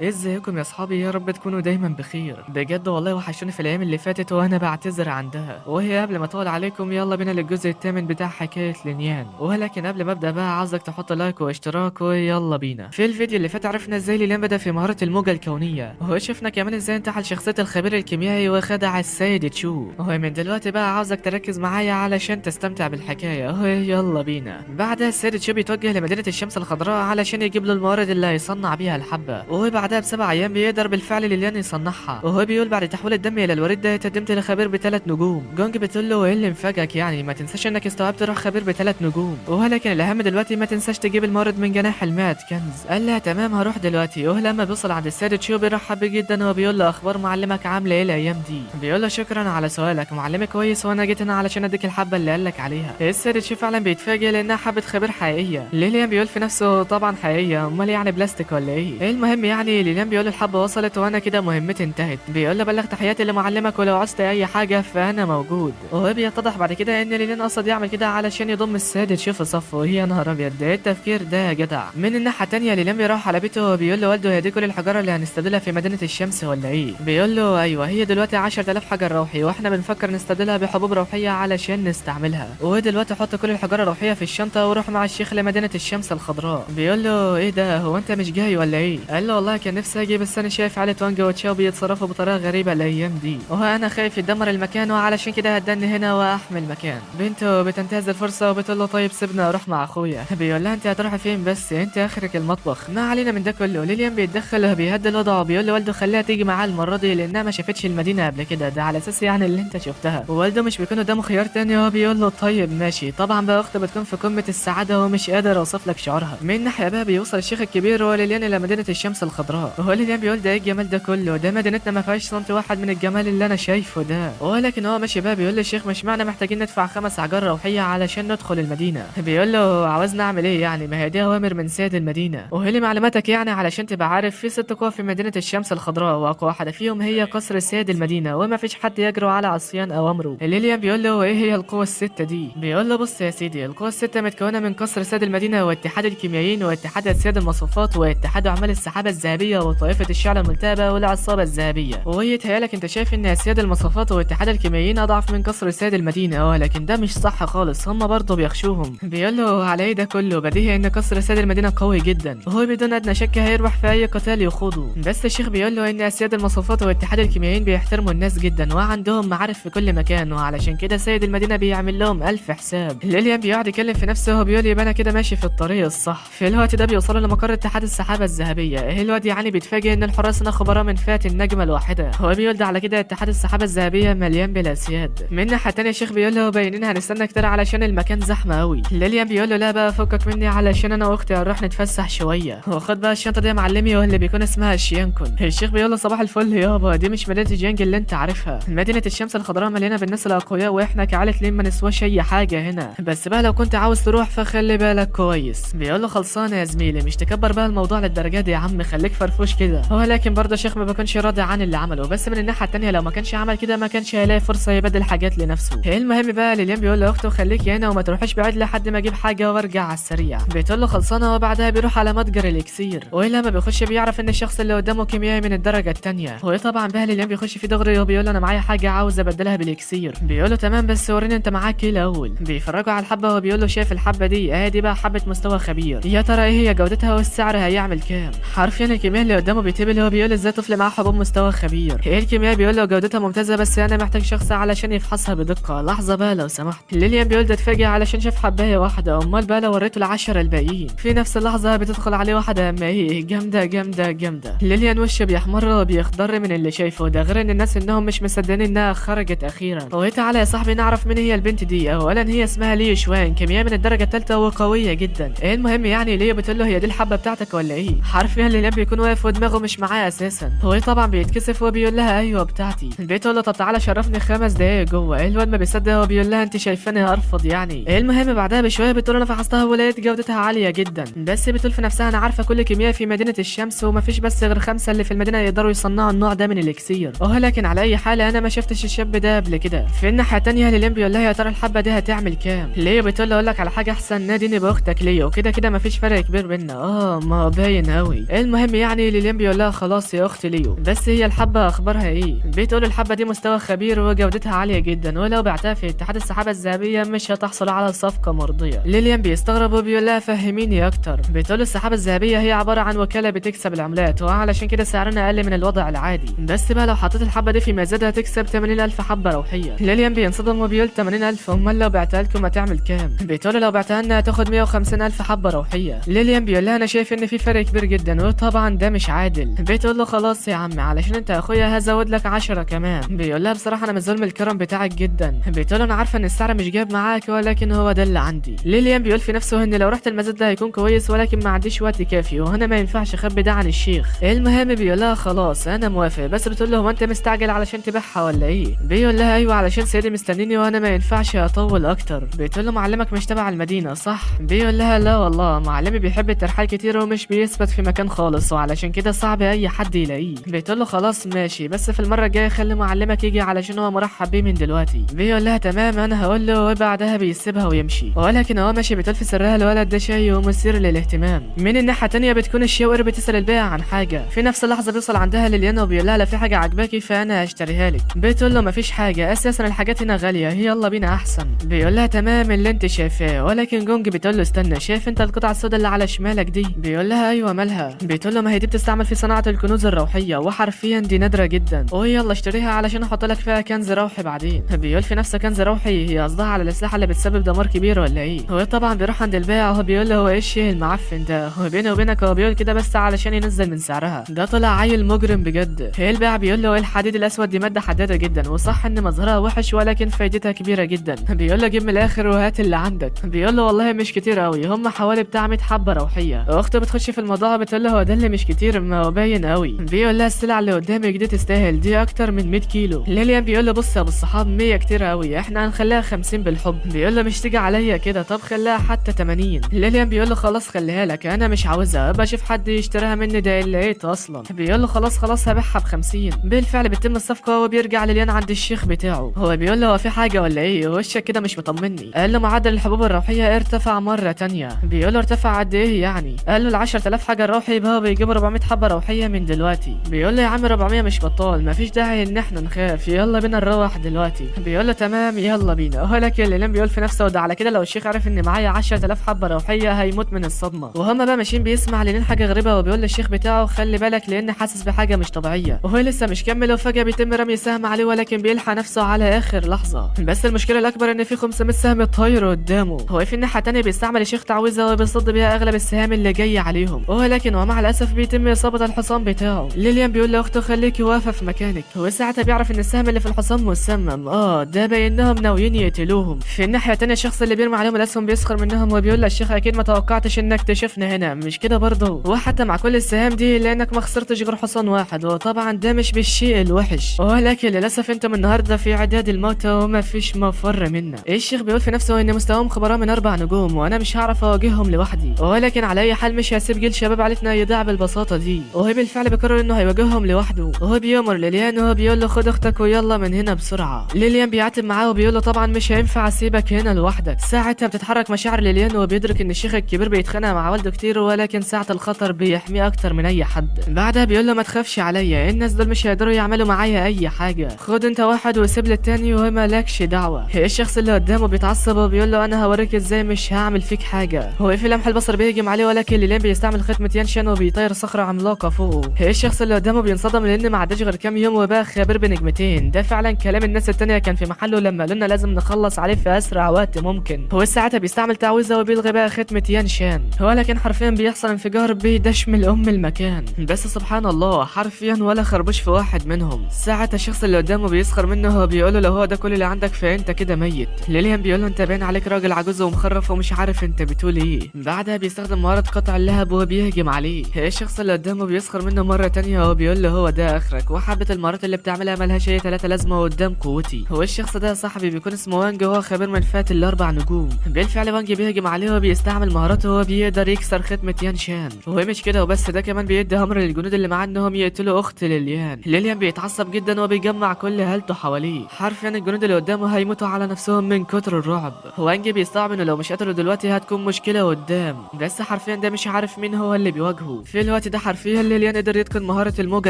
ازيكم يا اصحابي؟ يا رب تكونوا دايما بخير. بجد والله وحشوني في الايام اللي فاتت وانا بعتذر عندها. وهي قبل ما اطول عليكم يلا بينا للجزء الثامن بتاع حكاية لينيان. ولكن قبل ما ابدا بقى عاوزك تحط like واشتراك ويلا بينا. في الفيديو اللي فات عرفنا ازاي ليليان بدا في مهارة الموجه الكونية، وشفنا كمان ازاي انتحل شخصية الخبير الكيميائي وخدع السيد تشو. ومن دلوقتي بقى عاوزك تركز معايا علشان تستمتع بالحكاية، ويلا بينا. بعدها السيد تشو بيتوجه لمدينة الشمس الخضراء علشان يجيب له الموارد اللي هيصنع بيها الحبة، وبعدها ب7 ايام بيقدر بالفعل ليليان يصنعها. وهو بيقول بعد تحويل الدم الى الوريد ده تقدمت لخبير ب3 نجوم. جونج بتقول له ايه اللي مفاجئك يعني؟ ما تنساش انك استوعبت روح خبير ب3 نجوم، ولكن الاهم دلوقتي ما تنساش تجيب الموارد من جناح المات كنز. قال لها تمام هروح دلوقتي. ولما بيوصل عند السيد تشو بيرحب بيه جدا وبيقول له اخبار معلمك عامله ايه الايام دي؟ بيقول له شكرا على سؤالك، معلمي كويس وانا جيت هنا علشان اديك الحبة اللي قال لك عليها. السيد تشو فعلا بيتفاجئ لانها حبه خبير حقيقية. ليليان بيقول في نفسه طبعا حقيقية، امال يعني بلاستيك ولا ايه؟ المهم يعني ليليان بيقول الحبة وصلت وانا كده مهمتي انتهت. بيقول له بلغ تحياتي لمعلمك ولو عوزت اي حاجة فانا موجود. وهو بيتضح بعد كده ان ليليان قصد يعمل كده علشان يضم السيد تشو في صفة. يا نهار ابيض، ده ايه التفكير ده يا جدع؟ من الناحية الثانية ليليان بيروح على بيته وبيقول لوالده هي دي كل الحجارة اللي هنستبدلها في مدينة الشمس ولا ايه؟ بيقول له ايوه هي دلوقتي 10000 حجر روحي واحنا بنفكر نستبدلها بحبوب روحية علشان نستعملها. ودلوقتي حط كل الحجارة الروحية في الشنطة وروح مع الشيخ لمدينة الشمس الخضراء. بيقول له ايه ده، هو انت مش جاي ولا ايه؟ قال له والله كان نفسي اجي بس انا شايف عائلة وانج وتشاو بيتصرفوا بطريقة غريبة الايام دي، وانا خايف يدمر المكان وعلشان كده هدني هنا واحمي المكان. بنته بتنتهز الفرصة وبتقول له طيب سيبنا اروح مع اخويا. بيقول لها انت هتروحي فين بس، انت اخرك المطبخ. ما علينا من ده كله، ليليان بيتدخل وبيهدي الوضع وبيقول لوالده خليها تيجي معاه المرة دي لانها ما شافتش المدينة قبل كده، ده على اساس يعني اللي انت شفتها. ووالده مش بيكون قدامه خيار تاني وبيقول له طيب ماشي. طبعا بقى اخته بتكون في قمة السعادة ومش قادر اوصف لك شعورها. من ناحية بقى بيوصل الشيخ الكبير وليليان الى مدينة الشمس الخضراء، وهو ليليان بيقول ده ايه الجمال ده كله، ده مدينتنا ما فيهاش سنتي واحد من الجمال اللي انا شايفه ده. ولكن هو ماشي بقى بيقول للشيخ مش معنى محتاجين ندفع 5 احجار روحية علشان ندخل المدينة. بيقول له عاوزنا اعمل ايه يعني، ما هي دي اوامر من سيد المدينة. وهي معلوماتك يعني علشان تبقى عارف في 6 قوى في مدينة الشمس الخضراء، واقوى واحدة فيهم هي قصر سيد المدينة وما فيش حد يجرؤ على عصيان اوامره. ليليان بيقول له ايه هي القوى ال6 دي؟ بيقول له بص يا سيدي، القوى ال6 متكونه من قصر سيد المدينة واتحاد الكيميائيين واتحاد اسياد المصفوفات واتحاد عمال السحابة الذهبية وطائفة الشعلة الملتهبه والعصابه الذهبية. وهي تهيألك انت شايف ان اسياد المصفوفات واتحاد الكيميائيين اضعف من قصر سيد المدينة، ولكن ده مش صح خالص، هم برضه بيخشوهم. بيقول له على ايه ده كله؟ بديهي ان قصر سيد المدينة قوي جدا وهو بدون ادنى شك هيربح في اي قتال يخوضه. بس الشيخ بيقول له ان اسياد المصفوفات واتحاد الكيميائيين بيحترموا الناس جدا وعندهم معارف في كل مكان، وعلشان كده سيد المدينة بيعمل لهم 1000 حساب. ليليان بيقعد يكلم في نفسه وبيقول يبقى انا كده ماشي في الطريق الصح. في الوقت ده بيوصلوا لمقر اتحاد السحابة الذهبية. الواد يعني بيتفاجئ ان الحراس هنا خبراء من فئة النجمة الواحدة، هو بيقول ده على كده اتحاد السحابة الذهبية مليان بالاسياد. من ناحية تانية الشيخ بيقول له باينين هنستنى كتير علشان المكان زحمة قوي. ليليان بيقول له لا بقى فكك مني علشان انا واختي هنروح نتفسح شوية، وخد بقى الشنطة دي يا معلمي واللي بيكون اسمها شيانكون. الشيخ بيقول له صباح الفل يابا، دي مش مدينة جيانج اللي انت عارفها، مدينة الشمس الخضراء مليانة بالناس الاقوياء واحنا كعائله لين ما نسواش اي حاجة هنا، بس بقى لو كنت عاوز تروح فخلي بالك كويس. بيقول له خلصانه يا زميلي، مش تكبر بقى الموضوع للدرجة دي يا عم، خليك فرفوش كده. ولكن برضه الشيخ ما بيكونش راضي عن اللي عمله، بس من الناحية التانية لو ما كانش عمل كده ما كانش هيلاقي فرصة يبدل حاجات لنفسه. المهم بقى ليليان بيقول لاخته خليك هنا وما تروحيش بعيد لحد ما اجيب حاجة وارجع على السريع. بتقول له خلصانه، وبعدها بيروح على متجر الاكسير، ولما بيخش بيعرف ان الشخص اللي قدامه كيميائي من الدرجة الثانية. وطبعا بقى ليليان بيخش في دغري وبيقول له انا معايا حاجة عاوز ابدلها بالاكسير. بيقول له تمام بس وريني انت معاك ايه الاول. بيفرجوا على الحبة وبيقول له شايف الحبة دي؟ ادي بقى حبه مستوى خبير، يا ترى ايه هي جودتها والسعر هيعمل كام؟ حرفيا الكيميائي اللي قدامه بيتقبل، هو بيقول ازاي طفل معاه حبوب مستوى خبير؟ ايه الكيميائي بيقول له جودتها ممتازة بس انا محتاج شخص علشان يفحصها بدقة. لحظة بقى لو سمحت. ليليان بيقول ده اتفاجئ علشان شاف حبايه واحدة، امال بقى لو وريته ال10 الباقيين. في نفس اللحظة بتدخل عليه واحدة اما ايه جامدة جامدة جامدة. ليليان وشه بيحمر وبيخضر من اللي شايفه ده، غير ان الناس انهم مش مصدقين انها خرجت اخيرا. وتعالى يا صاحبي نعرف مين هي البنت دي. اولا هي اسمها ليو شوان، كيمياء من الدرجة الثالثة وقويه جدا. المهم يعني ليو بتقول له هي دي الحبة بتاعتك ولا ايه؟ حرفيا ليليان بيكون واقف ودماغه مش معاه اساسا. هو طبعا بيتكسف وبيقول لها ايوه بتاعتي. بتقول له طب تعالى شرفني 5 دقايق جوه. الواد ما بيصدق وبيقول لها انت شايفاني هرفض يعني. المهم بعدها بشوية بتقول انا فحصتها ولقيت جودتها عالية جدا، بس بتقول في نفسها انا عارفه كل كيمياء في مدينة الشمس ومفيش بس غير 5 اللي في المدينة يقدروا يصنعوا النوع ده من الاكسير، ولكن على اي حال انا ما شفتش الشاب ده قبل كده. في الناحية الثانية ليليان بيقول لها يا ترى الحبة دي هتعمل كام؟ ليو بتقول له اقول لك على حاجة احسن، ناديني باختك ليو، كده كده مفيش فرق كبير بينا. ما باين قوي. المهم يعني يعني ليليان بيقول لها خلاص يا اخت ليو، بس هي الحبة اخبارها ايه؟ بتقول الحبة دي مستوى خبير وجودتها عالية جدا، ولو بعتها في اتحاد السحابة الذهبية مش هتحصل على صفقة مرضية. ليليان بيستغرب وبيقول لها فهميني اكتر. بتقول السحابة الذهبية هي عبارة عن وكالة بتكسب العملات، وعلشان كده سعرنا اقل من الوضع العادي، بس بقى لو حطيت الحبة دي في مزاد هتكسب 80000 حبه روحية. ليليان بينصدم وبيقول 80000، امال لو بعتها لكم هتعمل كام؟ بتقول لو بعتها لنا هتاخد 150000 حبه روحية. ليليان بيقول لها انا شايف ان في فرق كبير جدا، وطبعا ده مش عادل. بتقول له خلاص يا عم علشان انت اخويا هزود لك 10 كمان. بيقول لها بصراحة انا مذهول من الكرم بتاعك جدا. بتقول انا عارفه ان السعر مش جايب معاك، ولكن هو ده اللي عندي. ليليان بيقول في نفسه ان لو رحت المزاد ده هيكون كويس، ولكن ما عنديش وقت كافي، وهنا ما ينفعش اخبي ده عن الشيخ. المهم بيقول لها خلاص انا موافق، بس بتقول له هو انت مستعجل علشان تبيعها ولا ايه؟ بيقول لها ايوه علشان سيدي مستنيني وانا ما ينفعش اطول اكتر. بتقول له معلمك مش تبع المدينة صح؟ بيقول لها لا والله، معلمي بيحب الترحال كتير ومش بيثبت في مكان خالص، وعلشان كده صعب اي حد يلاقيه. بتقول له خلاص ماشي، بس في المرة الجاية خلي معلمك يجي علشان هو مرحب بيه من دلوقتي. بيقول لها تمام انا هقول له، وبعدها بيسيبها ويمشي. ولكن هو ماشي بتقول في سرها الولد ده شيء ومثير للاهتمام. من الناحية التانية بتكون الشاور بتسال البائع عن حاجة. في نفس اللحظة بيوصل عندها ليليان وبيقول لها لا في حاجة عجباكي فانا هشتريها لك. بتقول له مفيش حاجة اساسا الحاجات هنا غالية، يلا بينا احسن. بيقول لها تمام اللي انت شايفاه. ولكن جونج بتقول له استنى، شايف انت القطعة السوداء اللي على شمالك دي؟ بيقول لها ايوه مالها؟ بتقول له ما هي دي بتستعمل في صناعة الكنوز الروحية، وحرفيا دي نادرة جدا، ويلا اشتريها علشان احط لك فيها كنز روحي بعدين. بيقول في نفسه كنز روحي؟ هي قصدها على الاسلحة اللي بتسبب دمار كبير ولا ايه؟ هو طبعا بيروح عند البائع وهو بيقول له هو ايه الشيء المعفن ده؟ هو بيني وبينك هو بيقول كده بس علشان ينزل من سعرها، ده طلع عيل مجرم بجد. هي البائع بيقول له الحديد الاسود دي مادة حداده جدا، وصح ان مظهرها وحش ولكن فايدتها كبيرة جدا. بيقول له جيب من الاخر وهات اللي عندك. بيقول له والله مش كتير قوي، هم حوالي بتاع 100 حبه روحية. اخته بتخش في الموضوع بتقول له هو ده اللي مش كتير، ما هو باين قوي. بيقول لها السلعة اللي قدامك دي تستاهل، دي اكتر من 100 كيلو. ليليان بيقول له بص يا ابو الصحاب 100 كتير قوي، احنا هنخليها 50 بالحب. بيقول له مش تيجي عليا كده، طب خليها حتى 80. ليليان بيقول له خلاص خليها لك انا مش عاوزها، ابقى اشوف حد يشتريها مني، ده اللي لقيت اصلا. بيقول له خلاص خلاص هبيعها ب 50. بالفعل بتتم الصفقة وبيرجع ليليان عند الشيخ بتاعه. هو بيقول له هو في حاجة ولا ايه؟ وشك كده مش مطمني. قال له معدل الحبوب الروحية ارتفع مرة تانية. بيقول له ارتفع قد ايه يعني؟ قال له ال 10000 حجر روحي يبقى هو بيجيب 400 حبه روحية من دلوقتي. بيقول له يا عم 400 مش بطال، مفيش داعي ان احنا نخاف، يلا بينا نروح دلوقتي. بيقول له تمام يلا بينا. ولكن ليليان بيقول في نفسه ده على كده لو الشيخ عرف ان معايا 10000 حبه روحية هيموت من الصدمة. وهما بقى ماشيين بيسمع ليليان حاجة غريبة وبيقول للشيخ بتاعه خلي بالك لان حاسس بحاجة مش طبيعية. وهو لسه مش كمل وفجاة بيتم رمي سهم عليه، ولكن بيلحق نفسه على اخر لحظة. بس المشكلة الاكبر ان في 500 سهم طاير قدامه. هو في الناحية الثانية بيستعمل الشيخ تعويذه وبيصد بيها اغلب السهام اللي جاية عليهم، ولكن ومع الاسف بيتم اصابه الحصان بتاعه. ليليان بيقول لاخته خليكي واقفة في مكانك، وساعتها بيعرف ان السهم اللي في الحصان مسمم. ده باينهم ناويين يقتلوهم. في الناحية الثانية الشخص اللي بيرمي عليهم الاسهم بيسخر منهم وبيقول للشيخ اكيد ما توقعتش انك تشوفنا هنا، مش كده برضه؟ وحتى مع كل السهام دي لانك ما خسرتش غير حصان واحد، وطبعا ده مش بالشيء الوحش، ولكن للاسف انتم النهارده في عداد الموتى وما فيش مفر منا. الشيخ بيقول في نفسه ان مستواهم خبراء من 4 نجوم وانا مش هعرف اواجههم لوحدي، ولكن على اي حال مش هسيب جيل شباب عيلتنا يضيع بالبساطة دي. وهو بالفعل بيقرر انه هيواجههم لوحده. وهو بيامر ليليان وهو بيقول له خد اختك ويلا من هنا بسرعة. ليليان بيعاتب معاه وبيقول له طبعا مش هينفع اسيبك هنا لوحدك. ساعتها بتتحرك مشاعر ليليان وبيدرك ان الشيخ الكبير بيتخانق مع والده كتير، ولكن ساعة الخطر بيحميه اكتر من اي حد. بعدها بيقول له ما تخافش عليا، الناس دول مش هيقدروا يعملوا معايا اي حاجة، خد انت واحد وسيب للتاني وما لكش دعوه. الشخص اللي قدامه بيتعصب وبيقول له انا هوريك ازاي مش هعمل فيك حاجة. هو في لمح البصر بيهجم عليه، ولكن ليليان بيستعمل ختمه يانشان وبيطير صخرة عملاقة فوقه. الشخص اللي قدامه بينصدم لان ما عداش غير كام يوم وبقى خبير بنجمتين. ده فعلا كلام الناس التانية كان في محله لما قالوا لنا لازم نخلص عليه في اسرع وقت ممكن. هو ساعتها بيستعمل تعويذه وبيلغي بقى ختمه يانشان، ولكن حرفيا بيحصل انفجار بيدشمل ام المكان. بس سبحان الله حرفيا ولا خربوش في واحد منهم. ساعتها الشخص اللي قدامه بيسخر منه وبيقول له لو هو ده كل اللي عندك فانت كده ميت. ليليان بيقول له انت باين عليك راجل عجوز ومخرف ومش عارف انت بتقول ايه. بعدها بيستخدم مهارة قطع اللهب وبيهجم عليه. الشخص اللي قدامه بيسخر منه مرة تانية وبيقول له هو ده اخرك، وحبة المهارات اللي بتعملها ملهاش اي 3 لازمة قدام قوتي. هو الشخص ده يا صاحبي بيكون اسمه وانج، وهو خبير من فئة ال4 نجوم. بالفعل وانج بيهجم عليه وبيستعمل مهاراته وبيقدر يكسر ختمة يانشان. وهو مش كده وبس، ده كمان بيدي امر للجنود اللي معاه انهم يقتلوا اخت ليليان. ليليان بيتعصب جدا وبيجمع كل هالته حواليه، حرفيا الجنود اللي قدامه هيموتوا على نفسهم من كتر الرعب. وانج بيستوعب انه لو مش قتله دلوقتي هتكون مشكلة قدام، بس حرفيا ده مش عارف مين هو اللي بيواجهه. في الوقت الوقت ده حرفيا ليليان قدر يتقن مهارة الموجه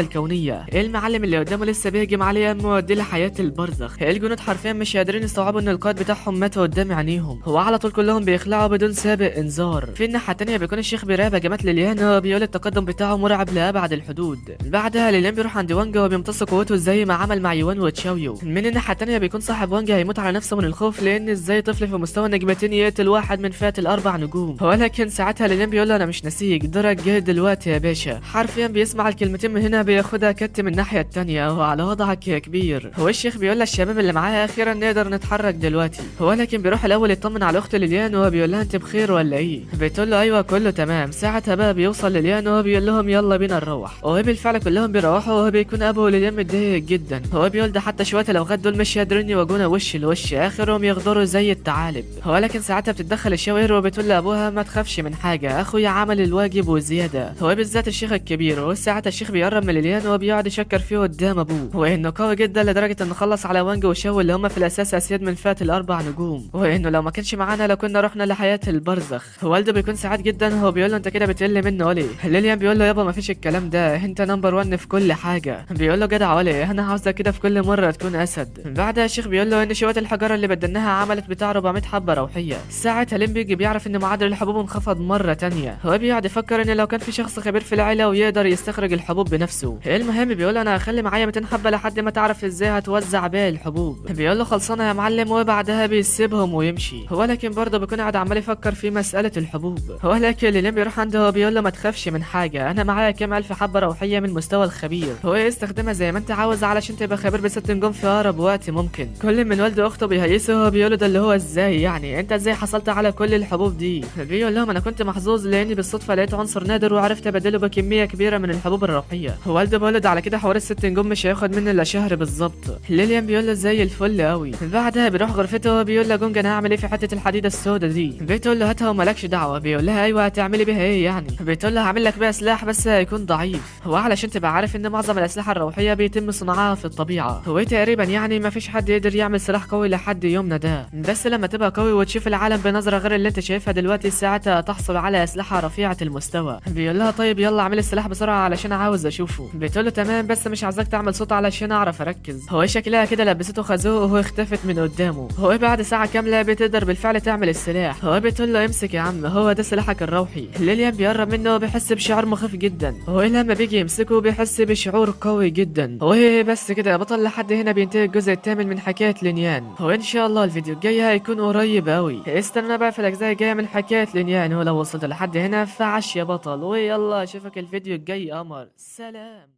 الكونية. المعلم اللي قدامه لسه بيهجم عليه موديه لحياه البرزخ. الجنود حرفيا مش قادرين يستوعبوا ان القائد بتاعهم مات قدام عينيهم، هو على طول كلهم بيخلعوا بدون سابق انذار. في الناحية الثانية بيكون الشيخ بيراقب هجمات ليليان وبيقول التقدم بتاعه مرعب لابعد الحدود. بعدها ليليان بيروح عند وانجا وبيمتص قوته زي ما عمل مع يوان وتشاويو. من الناحية الثانية بيكون صاحب وانجا هيموت على نفسه من الخوف، لان ازاي طفل في مستوى نجمتين يقتل واحد من فئة الاربع نجوم. ولكن ساعتها ليليان بيقول له انا مش ناسيك، دورك جاي دلوقتي يا باشا. حرفيا بيسمع الكلمتين من هنا بياخدها كت من الناحية الثانية، وعلى وضعك يا كبير. هو الشيخ بيقول للشباب اللي معاه اخيرا نقدر نتحرك دلوقتي، ولكن بيروح الاول يطمن على اخت ليليان وهو بيقول لها انت بخير ولا ايه؟ بتقول له ايوه كله تمام. ساعتها بقى بيوصل ليليان وهو بيقول لهم يلا بينا نروح، وبالفعل كلهم بيروحوا، وهو بيكون ابو ليليان متضايق جدا. هو بيقول ده حتى شوية لو دول مش قادرين يواجهونا وش لوش، اخرهم يغدروا زي الثعالب. ولكن ساعتها بتتدخل الشاوير وبتقول لابوها ما تخافش من حاجة، اخويا عمل الواجب وزيادة، هو بالذات الشيخ الكبير. وساعتها الشيخ بيقرب من ليليان وبيقعد يشكر فيه قدام ابوه، وانه قوي جدا لدرجة انه خلص على وانج وشاو اللي هم في الاساس اسياد من فئة الاربع نجوم، وانه لو ما كانش معانا لكنا رحنا لحياه البرزخ. والده بيكون سعيد جدا، هو بيقول له انت كده بتقل منه ولي. ليليان بيقول له يابا ما فيش الكلام ده، انت number 1 في كل حاجة. بيقول له جدع ولي، انا عاوزك كده في كل مرة تكون اسد. بعدها الشيخ بيقول له ان شوية الحجارة اللي بدلناها عملت بتاع 400 حبه روحية. ساعتها لين بيجي بيعرف ان معدل الحبوب انخفض مرة تانية. هو بيقعد يفكر ان لو كان في شخص خبير في العيلة ويقدر يستخرج الحبوب بنفسه. المهم بيقول انا هخلي معايا 200 حبه لحد ما تعرف ازاي هتوزع باقي الحبوب. بيقول له خلصانه يا معلم، وبعدها بيسيبهم ويمشي. ولكن برضه بيكون قاعد عمال يفكر في مسالة الحبوب. ولكن ليليان بيروح عنده بيقول له ما تخافش من حاجة، انا معايا كام الف حبه روحية من مستوى الخبير، هو استخدمها زي ما انت عاوز علشان تبقى خبير بست نجوم في اقرب وقت ممكن. كل من والده واخته بيهيسه بيقول له ده اللي هو ازاي يعني انت ازاي حصلت على كل الحبوب دي؟ بيقول لهم انا كنت محظوظ لاني بالصدفة لقيت عنصر نادر وعرفت ابدله بكمية كبيرة من الحبوب الروحية. والده بيقول له ده على كده حوار الست نجوم مش هياخد مني الا شهر بالظبط. ليليان بيقول له زي الفل قوي. بعدها بيروح غرفته بيقول له جونج انا هعمل ايه في حتة الحديدة السوداء دي؟ بتقول له هاتها ومالكش دعوه. بيقول لها ايوه هتعملي بيها ايه يعني؟ بتقول له هعمل لك بيها سلاح بس هيكون ضعيف. هو علشان تبقى عارف ان معظم الاسلحة الروحية بيتم صناعها في الطبيعة، هو تقريبا يعني ما فيش حد يقدر يعمل سلاح قوي لحد يومنا ده، بس لما تبقى قوي وتشوف العالم بنظره غير اللي انت شايفها دلوقتي ساعتها تحصل على اسلحة رفيعة المستوى. بيقول لها طيب يلا اعمل السلاح بسرعة علشان عاوز اشوفه. بتقول له تمام بس مش عايزاك تعمل صوت علشان اعرف اركز. هو شكلها كده لبسته خازوق وهو اختفت من قدامه. هو بعد ساعة كاملة بتقدر بالفعل تعمل السلاح. هو بتقول له امسك يا عم هو ده سلاحك الروحي. ليليان بيقرب منه وبيحس بشعور مخيف جدا. هو لما بيجي يمسكه بيحس بشعور قوي جدا. هو بس كده يا بطل، لحد هنا بينتهي الجزء الثامن من حكاية لينيان. هو ان شاء الله الفيديو الجاي هيكون قريب قوي. استنى بقى في الاجزاء الجاية من حكاية لينيان. ولو وصلت لحد هنا فعش يا بطل، ويلا اشوفك الفيديو الجاي قمر. سلام.